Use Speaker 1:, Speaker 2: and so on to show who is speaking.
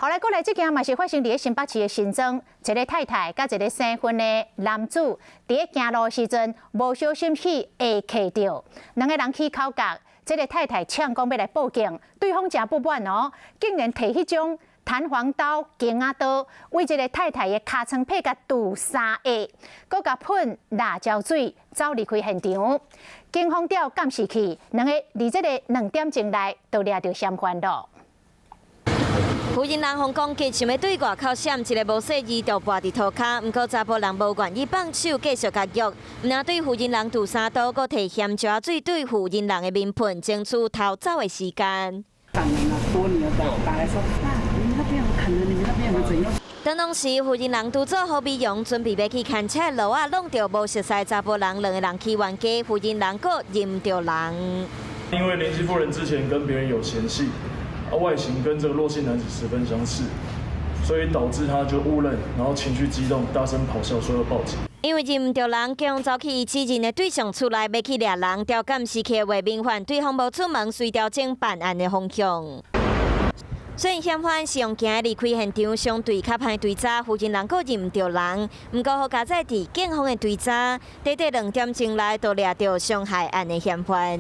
Speaker 1: 好來，過來這件嘛是發生佇新北市的新莊，一个太太佮一个生分的男子，佇咧行路的時陣，無小心去下磕著，兩个人起口角，這个太太嗆講欲來報警，對方誠不滿哦，竟然提彼種彈簧刀、弓仔刀，對這个太太的尻川皮共揬三下，閣共噴辣椒水，走離開現場。警方調監視器，兩个佇這个2點鐘內就掠著嫌犯囉。
Speaker 2: 婦人人予攻擊，想欲對外口閃，一个無細意就跋佇塗跤。毋過查埔人無願意放手，繼續共虐。毋但對婦人人揬三刀，閣提鹹椒水對婦人人的面噴，爭取逃走的時間。
Speaker 3: 打人啊，多年打打來說，啊，你們那邊有砍人，你們那邊有怎樣？
Speaker 2: 當時婦人人拄做好美容，準備欲去牽車的路仔，挵著無熟似查埔人，兩个人起冤家，婦人人閣認毋著人。
Speaker 4: 因為林姓婦人之前跟別人有嫌隙。外形跟這個駱姓男子十分相似，所以導致他就誤認，然後情緒激動，大聲咆哮說要報警。
Speaker 2: 因為認毋著人，警方走去伊指認的對象厝內，欲去掠人，調監視器畫面發現對方無出門，隨調整辦案的方向。雖然嫌犯是用行離開現場，相對較歹追查，婦人人閣認毋著人。毋過好佳哉佇警方的追查，短短2點鐘內就掠著傷害案的嫌犯。